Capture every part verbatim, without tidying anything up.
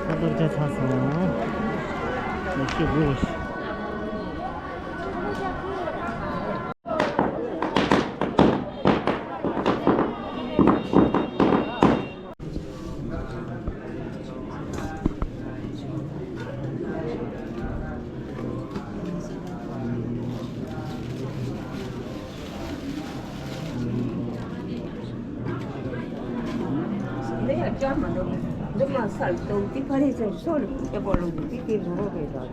ཁ་ཐོར་ཆ་ཚ་སོང་། ལོ་ཤི་ལོ་ཤི། འདི་ཡང་བཅར་མ་འདུག་འདི་མ་སལ་འདུག་འདི་ཕ་རི་ཚོས་སོ་རུ་ཨེ་པོ་ལུག་འདི་དེ་འགྲོ་རོགས་རེད་དོ།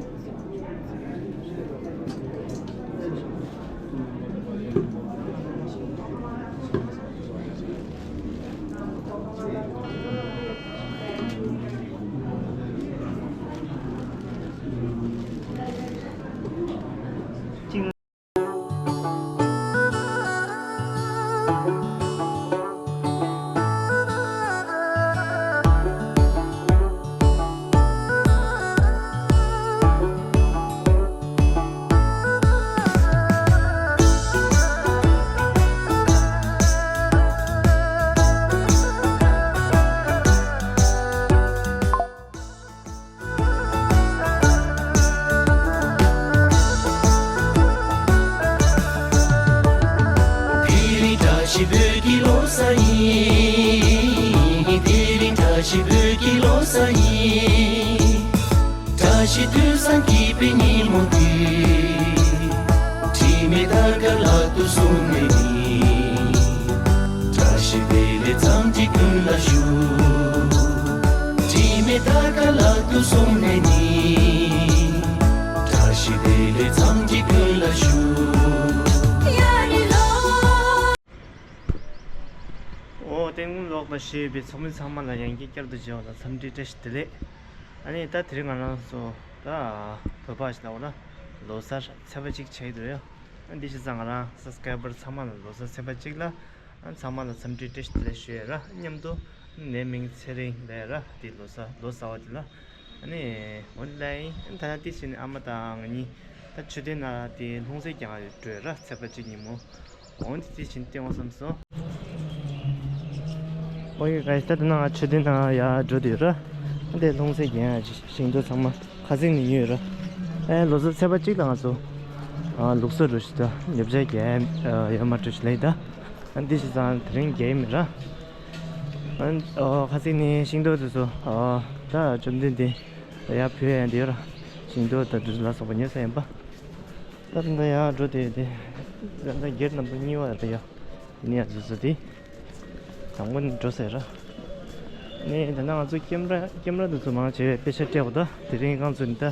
དེ་རིང་བཀྲ་ཤིས་བོད་ཀྱི་ལོ་གསར་ཡིན། དེ་རིང་བཀྲ་ཤིས་བོད་ཀྱི་ལོ་གསར་ཡིན། བཀྲ་ཤིས་དུས་བཟང་སྐྱིད་པའི་ཉིན་མོ་འདི། དྲི་མེད་དར་དཀར་ལག་ཏུ་བཟུང་ནས་ནི། བཀྲ་ཤིས་བདེ་ལེགས་འཚམས་འདྲི་ཀུན་ལ་ཞུ། དྲི་མེད་དར་དཀར་ལག་ཏུ་བཟུང་ནས་ནི། བཀྲ་ཤིས་བདེ་ལེགས་འཚམས་འདྲི་ཀུན་ལ་ཞུ། ཡ་ནི་ལོ། ཨོ། བསྟན་ཁོངས་ལོག་ལ་བཞུགས་པའི་ཚོགས་མི་ཚང་མ་ལ་ཡང་བསྐྱར་བསྐྱར་དུ་མཇལ་བ་ལ་འཚམས་འདྲི་བཀྲ་ཤིས་བདེ་ལེགས། ཨ་ནི་ད་དེ་རིང་ང་རང་ཚོ་ད་བོད་པ་ཞིག་ལ་འོ་ན་ལོ་གསར་ཚེས་པ་གཅིག་ཆགས་ཀྱི་འདུག་ཡ། ཨ་འདི་བྱས་ཙང་ང་རང་སབ་སི་ཀ་རའི་བར་ཚང་མ་ལ་ལོ་གསར་ཚེས་པ་གཅིག་ལ་ཨ་ཚང་མ་ལ་འཚམས་འདྲི་བཀྲ་ཤིས་བདེ་ལེགས་ཞུ་ཡ་ར། མཉམ་དུ་ངའི་མིང་ཚེ་རིང་ལབ་ཡ་ར། འདི་ལོ་གསར་ལོ་གསར་བ་འདི་ལ། ཨ་ནི་འོ་ལ་ཡིན། ཨ་ནི་ད་ལྟ་དེ་བྱས་ནས་ཨ་མ་དང་ང་གཉིས་ད་མཆོད་རྟེན་ནང་དེ་ལྷུང་བཟེད་རྒྱག་ཡོད་འགྲོ་ཡ་ར། ཚེས་པ་གཅིག་ཉིན་མོ། འོ་འདི་དེ་བྱས་ནས་བསྟན་འོང་བསམ་སོང་། ཨོ་ཡེ་གྷའི་སི། ད་ལྟ་ང་མཆོད་རྟེན་ནང་ཡར་འགྲོ་བསྡད་ཡོད་ར། ཨ་འདི་ལྷུང་བཟེད་རྒྱག་ཡ་ཞིང་ཏོག་ཚང་མ་ཁ་སང་ནས་ཉོས་ཡོད་ར། ཨ་ལོ་གསར་ཚེས་པ་གཅིག་ལ་ང་ཚོ་ཨ་ལུགས་སྲོལ་འདྲ་ཞིག་ད་ཉོ་ཆ་རྒྱག་ཡ་ཡོད་མ་འགྲོ་ཞིག་ལབ་ཡིན་ད། ཨ་འདི་བྱས་ཙང་དེ་རིང་རྒྱག་ཡ་མེད་ར། ཨ་ཨོ་ཁ་སང་ནས་ཤིང་ཏོག་དེ་ཚོ་ཨ་ད་བཅོམ་ལྡན་འདས་ཡར་ཕུལ་ཡ་འདི་ཡོད་ར། ཤིང་ཏོག་དང་འབྲས་ལ་སོགས་པ་ཉོས་ཚར་ཡིན་པ། ད་ད་ལྟ་ཡར་འགྲོ་བསྡད་དེ། ད་ལྟ་སྒེར་ནམ་བར་གཉིས་པ་རེད་ཡ། དེ་ནས་ཡར་འཛུལ་ཚུལ་དེ། དང་པོ་ནས་འགྲོ་ཟེར་ར། ནས་ད་ནང་ང་ཚོ་ཀེམ་ར་ཀེམ་ར་དེ་ཚོ་མང་ཆེ་བས་པེ་ཤ་སྤྲད་པ་ད། དེ་རིང་རྐང་ཚོ་ནི་ད་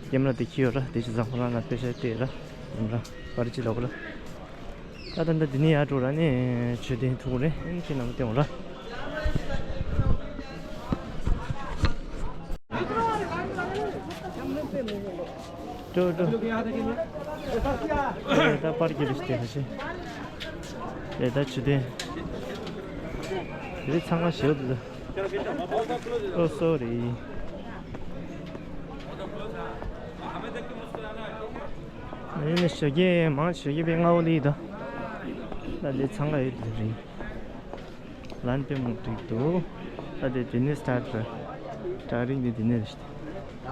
ཀེམ་ར་དེ་འཁྱེར་ཡོད་ར། དེ་བྱས་ཙང་ཁོ་རང་ལ་པེ་ཤ་སྤྲད་ར། ཡིན་ར། པར་ཅིག་ལོག་ར། ད་ད་ད་འདི་ནས་ཡར་འགྲོ་ར་ནས་མཆོད་རྟེན་ཐུག་རེད། ཨེ་ཁྱེད་རྣམ་པ་སྟོན་འོང་ར། འགྲོ་འགྲོ། ཨེ་ད་པར་གྱི་རིགས་དེ་ཧ་ཤེ། ཨེ་ད་མཆོད་རྟེན། རི་ཚང་མ་ཞེ་པོ་འདུག་ད། ཨོ་སོ་རི། ཨ་ནི་ཞོགས་ཀས་མང་ཞོགས་ཀས་པའི་སྔ་པོ་ལི་ད། ད་འདི་འཚང་ཁ་ཡོད་དེ་རིང་། ལན་དཔེ་མང་འགྲིག་འདུག་ད་དེ་དེ་ནས་སི་ཊར་ཊི་རེད། ཊ་ཡ་རིང་དེ་དེ་ནས་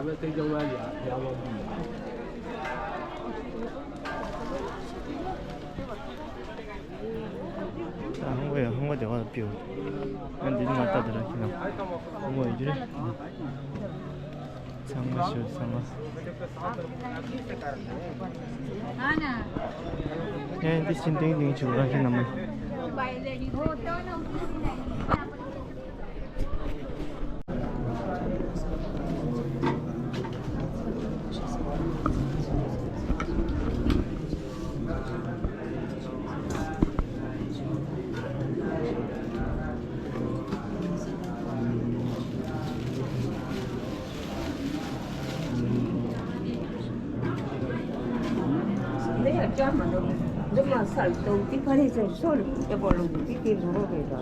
རེད། ད་ཧང་གོ་ཡ་ཧང་གོ་དེ་བ་ལ་པིའོ། ཨ་འདི་ནི་ང་ལྟ་དེ་ར་ཁྱི་ན་ཧང་གོ་ཡ་རྒྱུ་རེད། ཚང་མ་ཞུ་ཚང་མ། ཨེ་འདི་ཕྱིན་ཏིང་ཏིང་ཆུ་ར་ཁྱི་ན་མ། འདི་ཡང་བཅར་མ་འདུག་འདི་མ་སལ་འདུག་འདི་ཕ་རི་ཚོས་སོ་རུ་ཨེ་པོ་ལུག་འདི་དེ་འགྲོ་རོགས་རེད་དོ།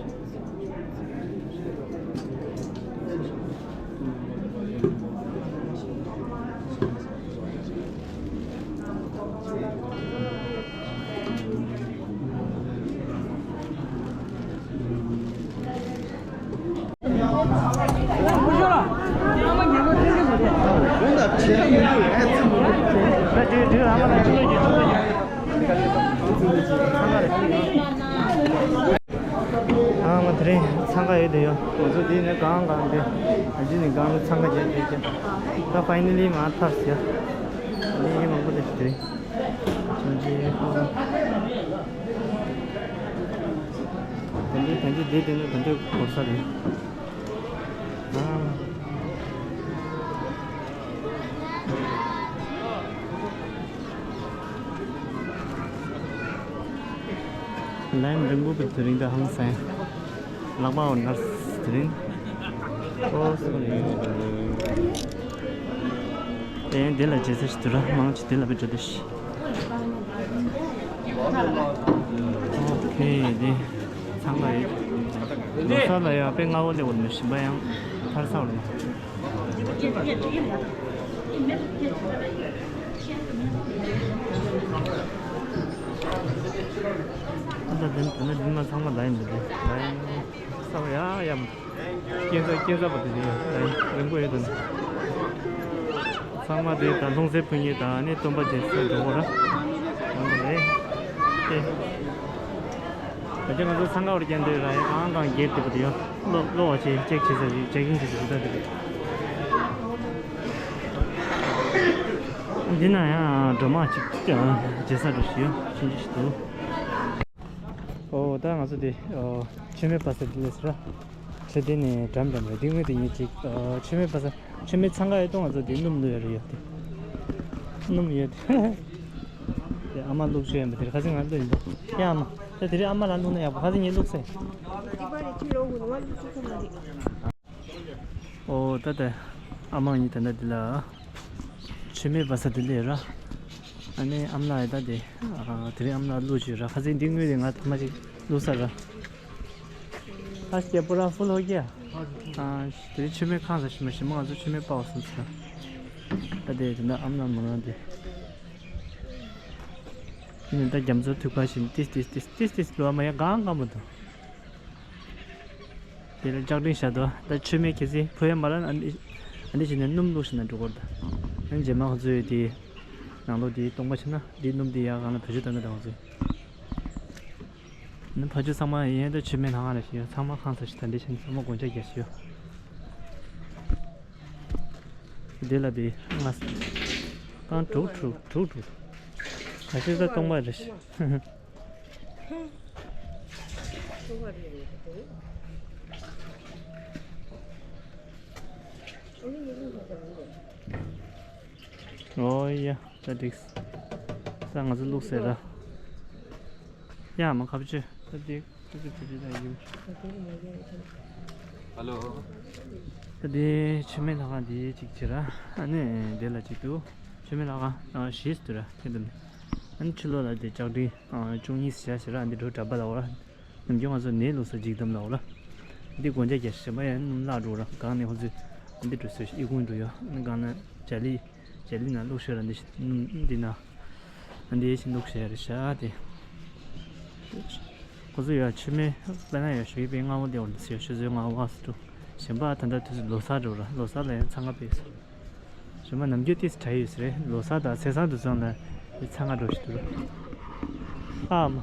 ཨ་མ་དེ་རིང་འཚང་ཁ་ཡོད་དེ་ཡོད། ང་ཚོ་དེ་ནས་གང་གང་དེ་ཨ་ཅི་ནས་གང་ལ་འཚང་ཁ་རྒྱག་རྒྱག་རྒྱག་ད་ཕའི་ནལ་ལི་མར་ཐར་ཟེར། ཨ་ནི་མང་པོ་དེ་དེ་རིང་ཆུང་ཆུང་ཨ་ད་འདི་ད་འདི་དེ་དེ་ནས་ད་འདི་གོ་ས་རེད། ཨ། ལན་རིང་པོ་གི་དེ་རིང་ད་ཧང་སང་། ལག་པ་འོ་ནར་སི་དེ་རིང་། ཨོ་སོ་རི། དེ་འདི་ལ་རྗེས་ས་ཞིག་ཏུ་ར་མང་ཆེ་འདི་ལ་བེད་སྤྱོད་དེ་ཤི། ཨོ་ཁེ་དེ་ཚང་མ་ཡོད། ལོ་སར་ལ་ཡ་དཔེ་སྔ་བོ་ལས་འོ་མི་ཤིང་པ་ཡང་ཐར་ས་འོ་མ། ཨ་ད་དེ་དེ་ནས་འདི་མ་ཚང་མ་ལ་ཡིན་འདི་ལ་ཡིན་ས་ཡ་ཡ་མ། སྐྱེན་ས་སྐྱེན་ས་པ་དེ་དེ་ཡ་ཡ་རིང་པོ་ཡོད་དོ། ཚང་མ་དེ་ད་ལྷུང་བཟེད་ཕུལ་ངེས་དང་ནི་སྟོན་པ་རྗེས་སུ་འགྲོ་བ་ར་ཡོང་གི་རེད་དེ། ད་ཆ་ང་ཚོ་འཚང་ཁ་བར་རྒྱག་འདོད་ར་ཡ་གང་གང་རྒྱལ་དེ་པོ་དེ་ཡོད། ལོ་ལོ་བ་ཆེ་ཅེག་བྱེད་ས་ཅེག་ཨིན་བྱེད་ས་རེད་ད་དེ་རེད། འདི་ན་ཡང་སྒྲོལ་མ་ཅིག་རྗེས་ས་འགྲོ་ཞིག་ཡོད་ཕྱིན་ཅི་ཞིག་འདུག་ཨོ་ད་ང་ཚོ་དེ་ཨོ་མཆོད་མེ་སྦར་ས་དེ་ལས་ཟེར་ར། ཚེ་འདི་ནས་འགྲམ་འགྲམ་རེད་འདི་དངོས་དེ་ཉིད་ཅིག་ཨོ་མཆོད་མེ་སྦར་ས། མཆོད་མེ་འཚང་ཁ་ཡོད་དོ། ང་ཚོ་དེ་སྣུམ་བླུགས་ཡོད་རེད་ཡོད་དེ། སྣུམ་ཡོད་དེ། དེ་ཨ་མ་བླུགས་ཤོད་ཡོད་པ་དེ་ཁ་སང་ང་བླུགས་ཡིན་པ། ཡ་ཨ་མ། ད་དེ་རིང་ཨ་མ་ལ་བླུགས་ན་ཡག་པོ་ཁ་སང་ངས་བླུགས་ཚེ། ཨོ་ད་ད། ཨ་མ་གཉིས་ད་ལྟ་འདི་ལ། མཆོད་མེ་སྦར་ས་དེ་ལས་ར། ཨ་ནི་ཨ་མ་ལགས་ད་དེ། དེ་རིང་ཨ་མ་ལགས་བླུགས་བྱོས་ར་ཁ་སང་འདི་དངུལ་དེ་ང་ཐ་མ་ཅིག་བླུགས་ས་ར། ཨ་སྐྱེ་པོ་ར་ཧྥུལ་ཧོ་གི་ཡ། ཨ་དེ་རིང་མཆོད་མེ་ཁང་ས་ཞིམ་པོ་ཞིམ་པོ་ང་ཚོ་མཆོད་མེ་སྦར་བ་སོང་ཚར། ད་དེ་དེ་འདྲ་ཨ་མ་ལགས་མ་ལངས་དེ། ཨ་ནི་ད་རྒྱ་མཚོ་ཐུག་པ་བཞིན་ཏིས་ཏིས་ཏིས་ཏིས་ཏིས་ལོ་མ་ཡ་གང་གང་མོ་དང་། དེ་ལ་ལྕགས་ཀྲིན་བཞག་འདུག་ད་མཆོད་མེ་ཁྱེར་སི་ཕུ་ཡ་མ་ར་ཨ་ནི་ཨ་ནི་བྱས་ནས་སྣུམ་བླུགས་ཤིག་ན་འགྲོ་གོ་ད། ཨ་ནི་རྗེས་མ་ཁོ་ཚོས་དེ་ནང་ལོགས་དེ་སྟོང་པ་བྱས་ན་དེ་སྣུམ་དེ་ཡ་གང་ལ་བེད་སྤྱོད་བཏང་གི་ད་ཁོ་ཚོས། ཨ་ནི་ཕ་ཆུ་ཚང་མ་ཡན་ད་མཆོད་མེ་ནང་ལ་ཞིག་ཡོད་ཚང་མ་ཁང་ས་ཞིག་ད་འདི་བྱས་ནས་ཚང་མ་སྒོ་ལྕགས་རྒྱག་ཞིག་ཡོད། དེ་ལ་དེ་ང་རྐང་དྲུག་དྲུག་དྲུག་དྲུག་ད་ཤི་ས་སྟོང་པ་རེད་ཤི། ཨོ་ཡ་ད་འགྲིག་ས་ང་ཚོ་བླུགས་ཟེར་ར། ཡ་མ་ཁ་བཅུ་ད་འགྲིག་ད་འགྲིག་ད་འགྲིག་ད་ཡིན། ཧ་ལོ། ད་འདི་མཆོད་མེ་ལྷ་ཁང་འདི་གཅིག་བྱེད་ར། ཨ་ནི་འདི་ལ་གཅིག་འདུག་མཆོད་མེ་ལྷ་ཁང་བཞི་ཟེར་ར་ཐེ་དུ་ནི། ཨ་ནི་ཕྱི་ལོགས་ལ་འདི་ལྕགས་ཀྲིན་བཅུ་གཉིས་བྱས་ཟེར་ར་འདི་འགྲོ་གྲྭ་པ་ལ་འོ་ར། ནམ་རྒྱུན་ང་ཚོ་ནས་ལུགས་སྲོལ་འཇིག་དམ་ལ་འོ་ར། འདི་སྒོ་ལྕགས་རྒྱག་ཞེ་མ་ཡང་སྣུམ་བརླག་འགྲོ་ར་གང་ནས་ཁོ་ཚོས་འདི་འགྲོ་སྲོལ་ཨི་ཁུང་འགྲོ་ཡོད་ཨ་ནི་གང་ན་ཇ་ལི། ཇ་ལི་ན་བླུགས་ཤོད་ར་འདི་ཞིག་སྣུམ་འདི་ན། འདི་ཞིག་བླུགས་ཤོད་ར་ཤ་དེ། ཁོ་ཚོ་ཡོད་མཆོད་མེ་དཔེར་ན་ཡོད་ཞུ་ཡི་པའི་སྔ་བོ་འདི་འོ་འདི་ཟེར་ཆུ་ཚོད་སྔ་བོ་བ་སུ་འགྲོ། གཞན་པ་ད་ལྟ་དུས་སུ་ལོ་གསར་འགྲོ་ར་ལོ་གསར་ལ་ཡང་འཚང་ཁ་དཔེ་ཟེར། གཞན་པ་ནམ་རྒྱུན་ཏིས་གྲ་ཡོད་ཟེར་རེད་ལོ་གསར་དང་ཚེས་བཟང་དུས་ཚང་ལ་ཡི་འཚང་ཁ་འགྲོ་ཞིག་འདུག་ར། ཨ་མ།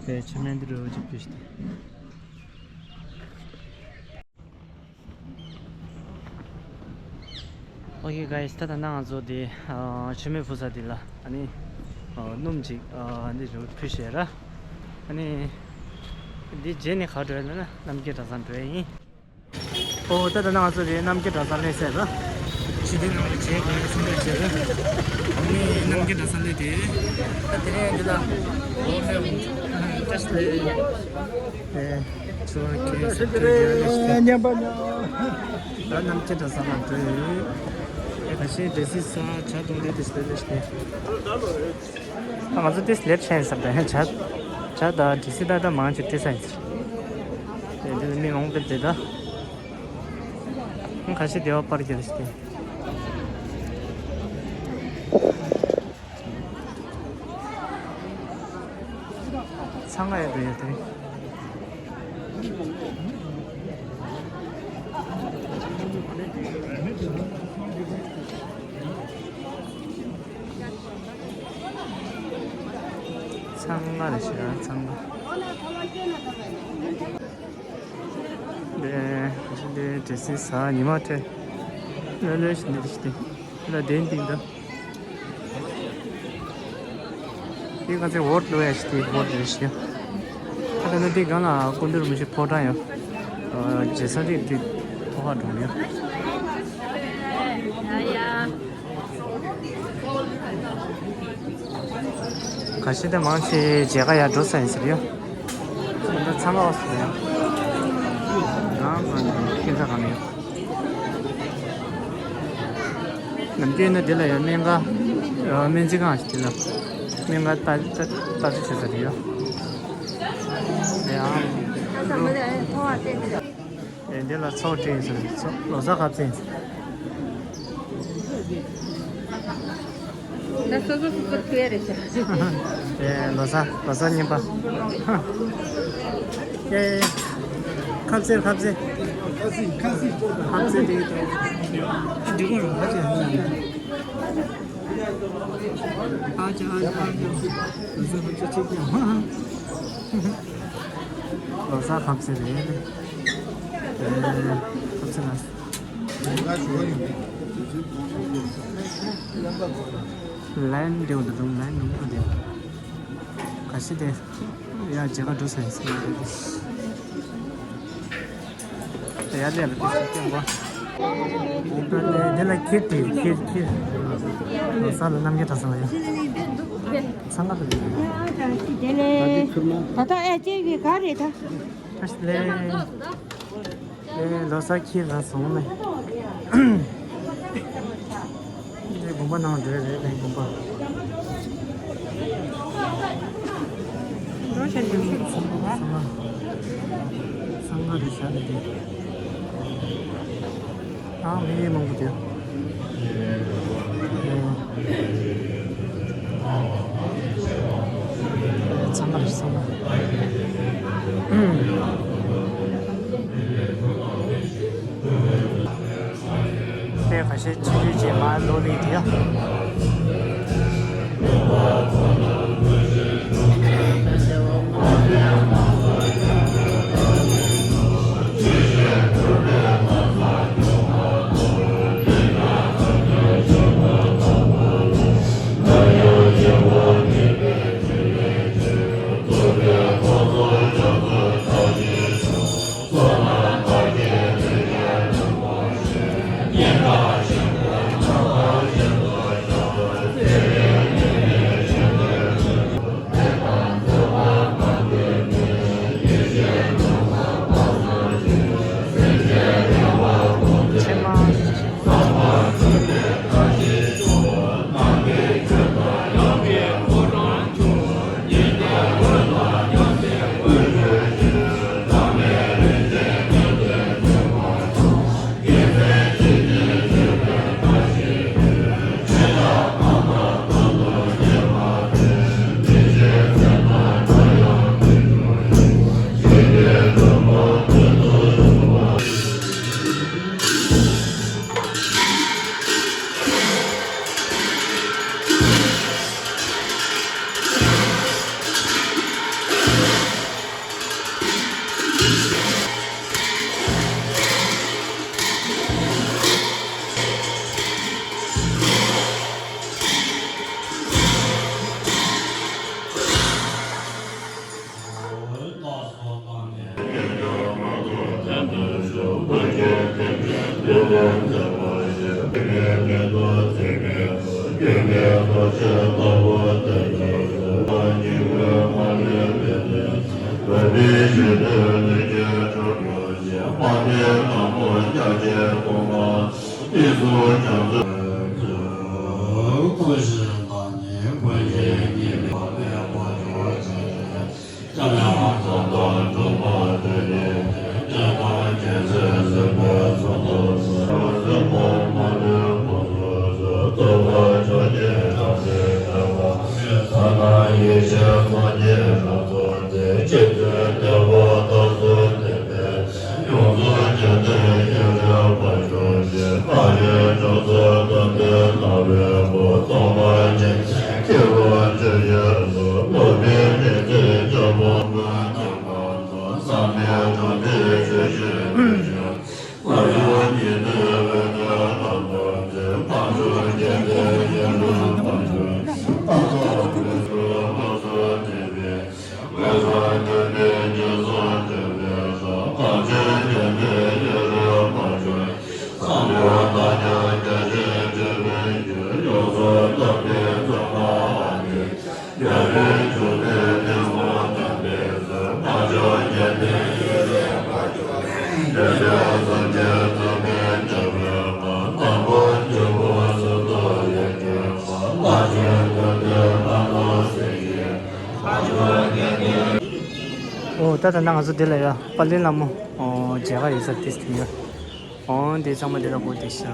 དེ་ཆུ་སྨན་འདི་རུ་ཅིག་ཕུལ་ཞིག་སྟེ། Okay guys, ད་ལྟ་ང་ཚོ་དེ་ཨ་མཆོད་མེ་ཕུལ་ས་དེ་ལ་ཨ་ནི་ཨ་སྣུམ་ཅིག་ཨ་འདི་རུ་ཕུལ་ཤེས་ར། ཨ་ནི་འདི་རྗེས་ནས་ག་འགྲོ་ཡ་ལ་ན་རྣམ་རྒྱལ་གྲྭ་ཚང་འགྲོ་ཡ་ཡིན། ཨོ་ད་ད་ང་ཚོ་དེ་རྣམ་རྒྱལ་གྲྭ་ཚང་སླེབས་ཟེར་ར། ཕྱི་དེ་ནང་ལ་བྱས་དགོས་ཡ་སེམས་ཁྲལ་བྱས་ར། ཨ་ནི་རྣམ་རྒྱལ་གྲྭ་ཚང་སླེབས་དེ། ད་དེ་རིང་འདི་ལ་ཨོ་ཧེ་ཨོ་ཧེ་ཨེ། ད་རྣམ་རྒྱལ་གྲྭ་ཚང་ལ་འགྲོ་ཡོད། ཨེ་ད་ཤེས་འདྲེ་སི་ས་ཇ་གཏོང་དེ་དེ་སླེབས་ལེ་ཤ། ང་ཚོ་དེ་སླེབས་ཤེས་ཟེར་ད་ཇ་ཇ་དང་འདྲེ་སི་ད་ད་མང་ཆེ་སྤྲད་ས་ཡིན་ཟེར། དེ་འདི་མི་མང་པོ་དེ་ད་ཁ་ཤས་དེ་བ་པར་རྒྱག་ལེ་ཤ་དེ། འཚང་ཁ་ཡོད་དོ་ཡོད་དེ། ཚང་མ་རེད་ཤག་ཚང་མ། དེ་དེ་དེ་སྲིད་ས་ཉི་མ་དེ་ལོས་ལོས་ཤིག་འདི་ཤིག་དེ་ལ་དེ་འདི་འདི། དེ་ང་ཚོའི་འོ་ཊི་ལོས་ཡ་ཤིག་དེ་འོ་ཊི་ལོས་ཤིག་ད་ལྟ་དེ་སྒང་ལ་སྐུ་མདུན་རིན་པོ་ཆེ་ཕོ་བྲང་ཡོད། རྗེ་ས་རིག་དེ་ཐོག་ཁ་འགྲོ་ཡོད། ཁ་ཤས་དེ་མང་ཆེ་མཇལ་ཁ་ཡར་འགྲོ་ས་ཡིན་ཟེར་ཡོད། ད་ཚང་མ་བ་སོ་ཡ། ང་མ་ནི་ཁྱེད་ཚ་གང་ཡོད། ནམ་རྒྱུན་ན་དེ་ལ་ཡང་སྨན་ཁང་། སྨན་རྩིས་ཁང་ཞིག་དེ་ལ་སྨན་ཁང་ལྟ་ལྟ་ལྟ་ཚུལ་བྱེད་ས་རེད་ཡ། ཡང་། ཨེ་འདི་ལ་ཚོགས་སྤྲད་ཡིན་ཟེར་ཚོགས་ལོ་གསར་ཁ་ཚིག་ད་སོ་སོ་སོ་སོར་ཕུལ་ཡ་རེད་ཤག་ཨེ་ལོ་གསར་ལོ་གསར་རྙིང་པ། ཨེ། ཁ་ཚིག་ཁ་ཚིག་ཁ་ཚིག་ཁ་ཚིག་ཁ་ཚིག་དེ་འདི་གོ་རང་ཁ་ཚིག་ཧ་ཅང་ཧ་ཅང་ཧ་ཅང་ལོ་གསར་ཁ་ཚིག་ཅིག་ཀྱང་། ལོ་གསར་ཁ་ཚིག་རེད། ཨེ། ཁ་ཚིག་ལ། ལན་འདེའུ་འདུག་ལན་ནུ་འདེའུ། ག་ཤི་དེ། ཡ་རྗེས་ཀ་འགྲོ་ས་ཡིན་ཟེར་ན་འདེའུ། ཡ་ལས་ལ་དེ་ཤི་སྐྱེ་བ། དེ་ལ་ཁྱེར་དེ་ཁྱེར་ཁྱེར། ལོ་གསར་ལ་རྣམ་རྒྱལ་གྲྭ་ཚང་ལ་ཡ། ཚང་ག་ལ་ཡ། དེ་ལས། ད་ལྟ་ཨེ་ཅེ་གི་ག་རེད་ད། ཨེ། ལོ་གསར་ཁྱེར་ར་སོང་ནས། འདི་དགོན་པ་ནང་འགྲོ་རེད་ལས་དགོན་པ། འགྲོ་བྱས་ནས་ཤུགས་ཆེན་པོ་བ། སང་སྔ་རེད་ཤག་རེད་དེ། ཨ་མི་ཡི་མང་པོ་དེ། ཚང་མ་རེད་ཚང་མ། དེ་ཁ་ཤས་ཆུ་ཆུ་ཆེ་མ་ལོ་ལི་དེ། ཨོ་ད་ད་ནང་ང་ཚོ་འདི་ལ་ཡ་དཔལ་ལྡན་ལྷ་མོ། ཨོ་མཇལ་ཁ་ཡོད་ས་དེ་ཡ། ཨོ་འདི་ཚང་མ་འདི་ལ་སྒོ་དེ་ཤ།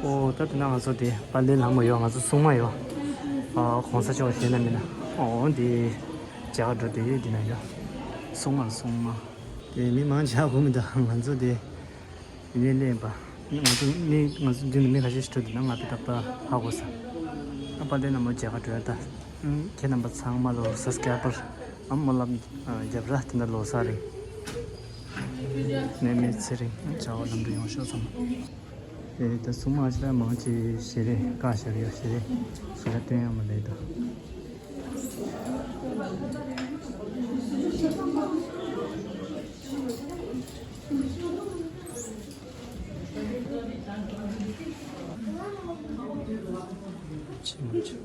ཨོ་ད་ད་ནང་ང་ཚོ་འདི་དཔལ་ལྡན་ལྷ་མོ་ཡོད། ང་ཚོ་སྲུང་མ་ཡོད། ཨོ་གོང་ས་མཆོག་ཞེ་ན་མིན་ན། ཨོ་འདི་མཇལ་ཁ་འགྲོ་དེ་ཡོད། འདི་ན་ཡ་སྲུང་མ་སྲུང་མ། དེ་མི་མང་ཆེ་བ་གོ་མི་འདུག་ང་ཚོ་དེ་ཡིན་ནའི་ལེན་པ། ང་ཚོ་མི་ང་ཚོ་འདི་ནས་མི་ཁ་ཤས་ཤིག་འགྲོ་འདུག་ན་ང་དཔེ་ཏག་ཏག་ཧ་གོ་ས། ཨ་དཔལ་ལྡན་ལྷ་མོ་མཇལ་ཁ་འགྲོ་ཡ་ད། ཁྱེད་རྣམ་པ་ཚང་མ་ལོ་གསར་སྐལ་བར། ཨ་སྨོན་ལམ་རྒྱབ་ར་དེ་འདྲ་ལོ་གསར་རིང་། ནད་མེད་ཚེ་རིང་བྱ་བ་ལམ་འགྲོ་ཡོང་ཤོག་ཚང་མ། ཨེ་ད་སྲུང་མ་ཅི་ལ་མང་ཆེ་ཞེ་རེ་བཀའ་ཤག་ཡོད་ཞེ་རེ་སུ་ལ་སྟོན་ཡང་མ་ལས་ད། ཆེ་མ་ཆེ།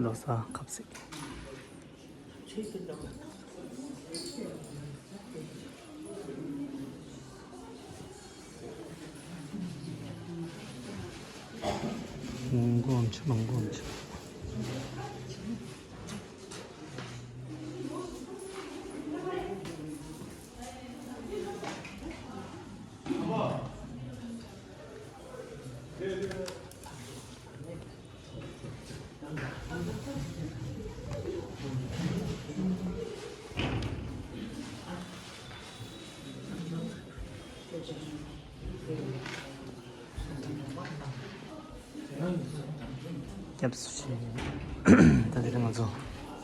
ལོ་གསར་ཁ་བསྲེགས། མགོ་འཕྱི་མ་མགོ་འཕྱི། སྐྱབས་སུ་མཆི། ད་དེ་རིང་ང་ཚོ་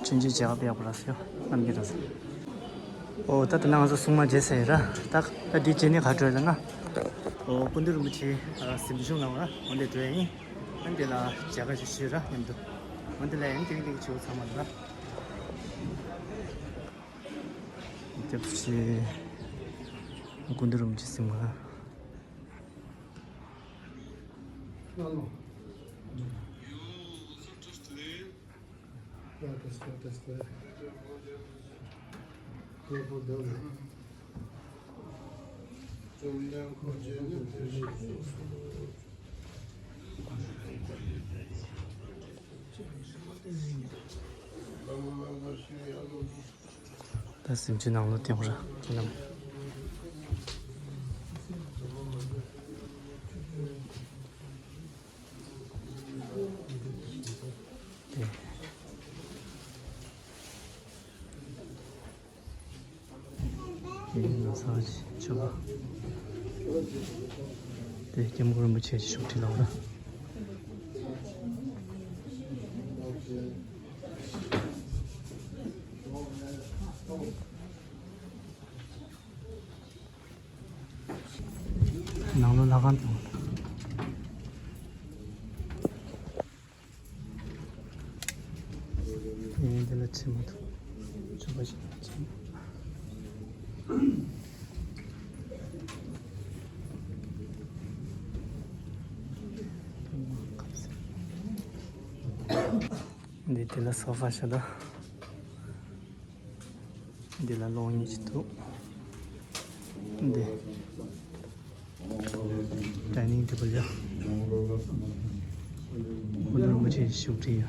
ཆུང་ཆུང་མཇལ་ཁ་ཡག་པོ་རག་སོང་། རྣམ་རྒྱལ་རག་སོང་། ཨོ་ད་དེ་ན་ང་ཚོ་སྲུང་མ་མཇལ་ཚར་ཡིན་ར། ད་ད་འདི་མཇལ་ནས་ག་འགྲོ་ཡ་ལ་ང་། ཨོ་སྐུ་མདུན་རིན་པོ་ཆེ་གཟིམ་ཆུང་ནང་ལ་འོ་འདི་འགྲོ་ཡ་ཡིན། ཨ་འདི་ལ་མཇལ་ཁ་ཞིག་ཞུས་ར་མཉམ་དུ། འོ་འདི་ལ་ཡང་ཏིག་ཏིག་བྱེད་ཚང་མ་ལ། སྐྱབས་སུ་མཆི། སྐུ་མདུན་རིན་པོ་ཆེ་གཟིམ་ཁང་། Hello. Yeah, test, test. Global development. ད་གཟིམ་ཆུང་ནང་ལོགས་ཐོན་ར་ཁྱེད་རྣམས། དེ། དེ་ནི་ས་ཆེ་ཆུ་བ། དེ་སྐྱབས་མགོན་རིན་པོ་ཆེ་ཞིག་བཞུགས་ཁྲི་ལ་འོ་ར། ནང་ལོགས་ལྷ་ཁང་དང་། ཨེ་འདི་ལ་ཕྱི་མ་འདུག་ཆོ་ག་ཞིག་ཕྱི་མ། འདི་དེ་ལ་སོ་ཕ་ཞིག་ལ། འདི་ལ་གློག་བརྙན་ཅིག་འདུག་འདི་ཌའི་ནིང་ཊེ་བལ་ཡ། སྐུ་མདུན་རིན་པོ་ཆེ་བཞུགས་ཁྲི་ཡ།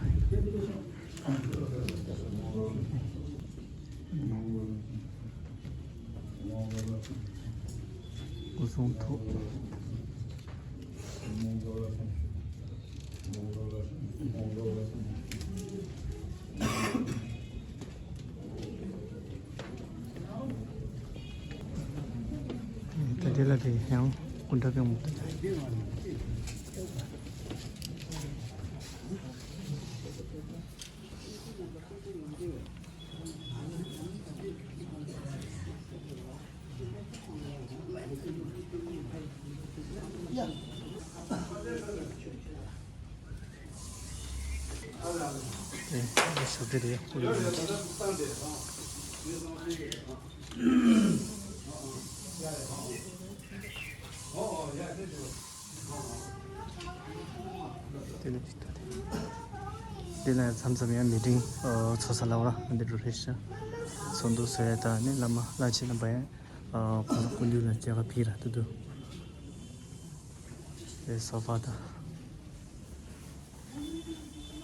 སྐུ་གསུང་ཐུགས། དེ་ལ་དེ་ཡང་སྐུ་འདྲ་པའི་ངོ་། དེ་ལ་མཚམས་མཚམས་ཡང་མི་ཏིང་ཚོགས་ས་ལ་འོ་ར་འདི་འགྲོ་རེད་ཤག་ཚོགས་འདུ་ཚོགས་ཡ་དང་ནི་བླ་མ་བླ་ཆེན་རྣམ་པ་ཡང་ཁོང་ཚོ་སྐུ་མདུན་ལ་མཇལ་ཁ་ཕུལ་ར་འདུག་འདུག་དེ་སོ་ཕ་དང་།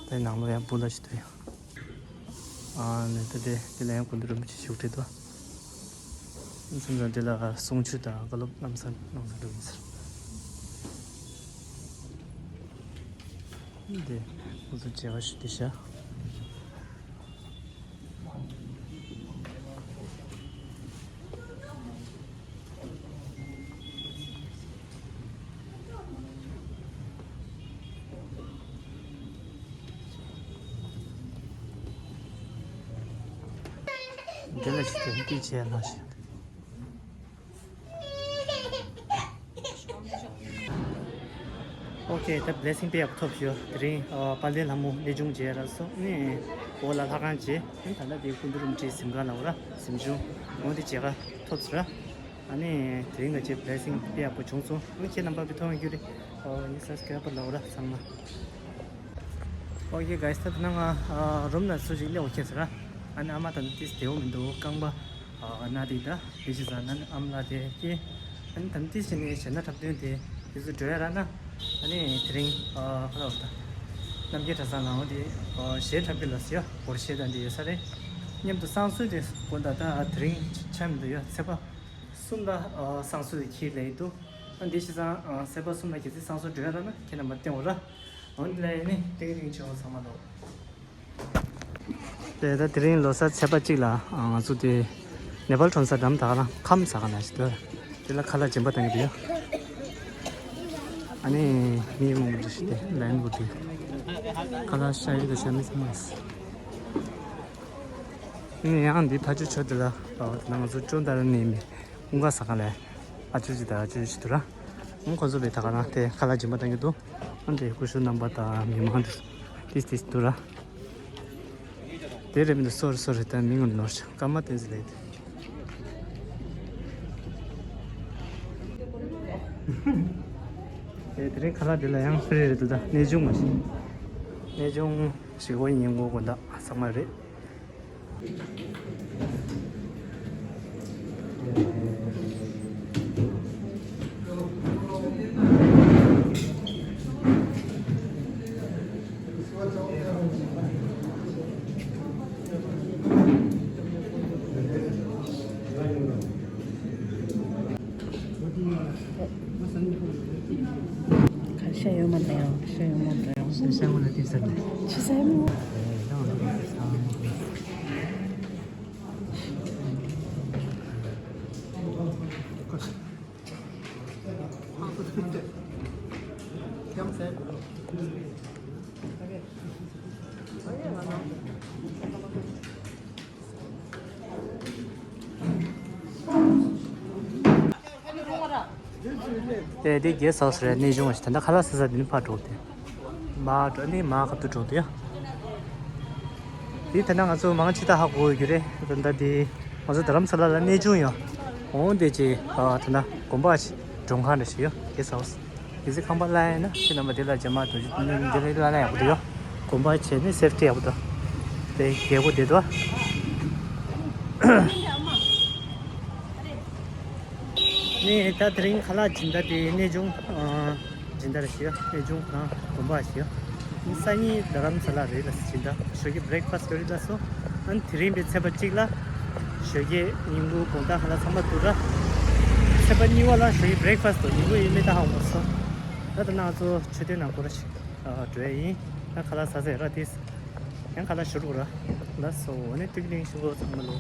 དེ་ནང་ལོགས་ཡང་སྤུ་ལ་ཞིག་འདུག་ཡང་། ཨ་ནི་ད་དེ་དེ་ལ་ཡང་སྐུ་མདུན་རིན་པོ་ཆེ་བཞུགས་བསྡད་འདུག་སེམས་ཙམ་དེ་ལ་གསུང་ཆོས་དང་བཀའ་སློབ་ལམ་སང་གནང་ས་འགྲོ་ཡིན་ཟེར། དེ་ང་ཚོ་མཇལ་ཁ་ཞུ་བསྡད་ཤག་འདི་ལ་ཞིག་དེ་འདི་བྱས་ལ་ཞིག་ཨོ་ཁེ། ད་བི་ལེ་སིང་དཔེ་ཡག་པོ་ཐོབ་ཤག་དེ་རིང་ཨ་དཔལ་ལྡན་ལྷ་མོ་གནས་ཆུང་མཇལ་རག་སོང་ནས་འོག་ལ་ལྷ་ཁང་མཇལ། ཨ་ནི་ད་ལྟ་དེ་སྐུ་མདུན་རིན་པོ་ཆེའི་གཟིམ་ཁང་ལ་འོ་ར་གཟིམ་ཆུང་འོ་དེ་མཇལ་ཁ་ཐོབ་ཟེར། ཨ་ནི་དེ་རིང་ང་ཚོའི་བི་ལེ་སིང་དཔེ་ཡག་པོ་བྱུང་སོང་། ཨ་ནི་ཁྱེད་རྣམ་པ་གི་མཐོང་ཡོད་རྒྱུ་རེད། ཨོ་ཡིན་ས་སྐད་པ་ལ་འོ་ར་ཚང་མ། ཨོ་ཁེ་གྷའི་སི། ད་ད་ང་རུམ་ལ་སུ་ཞིག་སླེབས་འོ་ཁེ་ཟེར། ཨ་ནི་ཨ་མ་དང་ཏིས་བདེ་བོ་མི་འདུག་རྐང་པ། ཨ་ན་དེ་ད་དེ་ཞིག་ཟ་ན་ནི་ཨམ་ལ་དེ་ཀྱེ། ཨ་ནི་ད་ནི་ཏིས་ཞིག་ནས་གཞས་སྣ་འཁྲབ་སྟོན་དེ་དེ་ཚོ་འགྲོ་ཡ་ར་ན། ཨ་ནི་དེ་རིང་ཨ་ཁ་ལ་འོ་ད་རྣམ་རྒྱལ་གྲྭ་ཚང་ལའང་དེ་གཞས་འཁྲབ་ཀྱི་ལ་ཟེར་ཡ་སྒོར་གཞས་དང་དེ་ཡོད་ས་རེད། མཉམ་དུ་བསང་གསོལ་དེ་དགོན་ད་ད་དེ་རིང་ཆ་མི་འདུག་ཡ་ཚེས་པ་གསུམ་ལ་བསང་གསོལ་དེ་ཁྱེར་ལེ་འདུག་ཨ་འདི་ཞིག་ཚང་ཚེས་པ་གསུམ་ལ་གལ་སྲིད་བསང་གསོལ་འགྲོ་ཡ་ར་ན་ཁྱེད་རྣམ་པ་བསྟན་འོ་ར། འོ་འདི་ལས་ནི་ཏིང་རིང་ཆེ་བ་ཚང་མ་ལོ། དེ་ད་དེ་རིང་ལོ་གསར་ཚེས་པ་གཅིག་ལ་ང་ཚོ་དེ་ནེ་པཱལ་གྲོང་གསར་འགྲམ་ད་ག་ལ་ཁམས་ཟ་ག་ན་ཞིག་འདུག་དེ་ལ་ཁ་ལག་སྦྱིན་པ་བཏང་གི་འདུག་ཡ། ཨ་ནི་མི་མང་པོ་ཞིག་དེ་ལན་བུ་དེ་ཁ་ལག་ཤ་ཡི་དང་ཤ་མི་ཚང་མ་ཡིན། ཡང་འདི་ཕ་ཆུ་ཆོ་དེ་ལ་ང་ཚོ་ཅོ་འདར་ནས་མི་ཀུན་དགའ་ཟ་ག་ལས། ཨ་ཅོ་ཅི་དང་ཨ་ཅོ་ཅི་དུ་ར། ཨང་ཁོ་ཚོ་བས་ད་ག་ན་དེ་ཁ་ལག་སྦྱིན་པ་བཏང་གི་འདུག་ཨང་དེ་སྐུ་ཞབས་རྣམ་པ་དང་མི་མང་དུ་ཏིས་ཏིས་དུ་ར། དེ་རེད་མི་འདུག་སོ་རེ་སོ་རེ་དང་མི་ངོ་ནོར་ཀརྨ་བསྟན་འཛིན་ལས་དེ། དེ་དེ་རིང་ཁ་ལག་དེ་ལ་ཡང་ཧྥི་རི་རེད་འདུག་ད་གནས་ཆུང་མ་ཞིག་གནས་ཆུང་ཞིག་ཧོ་ཡིན་ངོ་དགོན་བདག་ཚང་མ་རེད། ཁ་ཤས་ཡོད་མ་རེད་ཡང་ཁ་ཤས་ཡོད་མ་རེད་ཡང་། ཤ་ཤ་མོ་ལ་དེ་ཟེར་ནས། ཆི་ཟེར་མོ། དེ་དེ་གེ་སོགས་རེད་གནས་ཆུང་བ་ཞིག་ད་ལྟ་ཁ་ལག་ཟ་ས་དེ་ནི་ཕར་འགྲོ་དེ། མ་འགྲོ་ནི་མ་ཁ་ཐུག་འགྲོ་དེ་ཡ། དེ་ད་ལྟ་ང་ཚོ་མང་ཆེ་ད་ཧ་གོ་ཡོད་རེད། ད་ལྟ་དེ་ང་ཚོ་རྡ་རམ་ས་ལ་ལ་གནས་ཆུང་ཡོད། འོང་དེ་ཅི་ད་ལྟ་དགོན་པ་ཞིག་མགྲོན་ཁང་འདྲ་ཞིག་ཡོད་གེ་སོགས། དེ་ཚེ་ཁང་པ་གླ་ཡིན་ན་ཁྱེད་རྣམ་པ་དེ་ལ་རྗེས་མ་དུ་འདི་ལ་གླ་ན་ཡག་པོ་འདུག་ཡོ། གོམ་པ་བྱས་ནས་སེབ་ཊི་ཡག་པོ་འདུག་དེ་རྒྱལ་པོ་དེ་འདུག་ནས་ད་དེ་རིང་ཁ་ལག་སྦྱིན་བདག་དེ་གནས་ཆུང་སྦྱིན་བདག་རེད་ཞུ་ཡོ། གནས་ཆུང་ཁང་གོམ་པ་ཞུ་ཡོ། སང་ཉིན་རྡ་རམ་ས་ལ་རེད་ལ་སྦྱིན་བདག་ཞོགས་ཀྱི་བྷི་རེག་ཕ་སི་ཊི་རེད་ལ་སོ། ཨ་ནི་དེ་རིང་པའི་ཚེས་པ་གཅིག་ལ་ཞོགས་ཀྱི་ཉིན་གུང་དགོང་དག་ཁ་ལག་ཚང་མ་འདུག་ར། ཚེས་པ་གཉིས་པ་ལ་ཞོགས་ཀྱི་བྷི་རེག་ཕ་སི་ཊི་འདུག་ཉིན་གུང་ཡིན་མིན་ད་ཧ་གོ་མ་སོང་། ད་ད་ནང་ཚོ་མཆོད་རྟེན་ནང་སྐོར་ར་ཞིག་འགྲོ་ཡ་ཡིན། ད་ཁ་ལག་ཟ་ཟེར་ར་དེས། ཡང་ཁ་ལག་ཞུ་རུག་ར། ལ་སོ་འོ་ནི་ཏིག་ལིང་ཞུ་གོ་ཚང་མ་ལོ།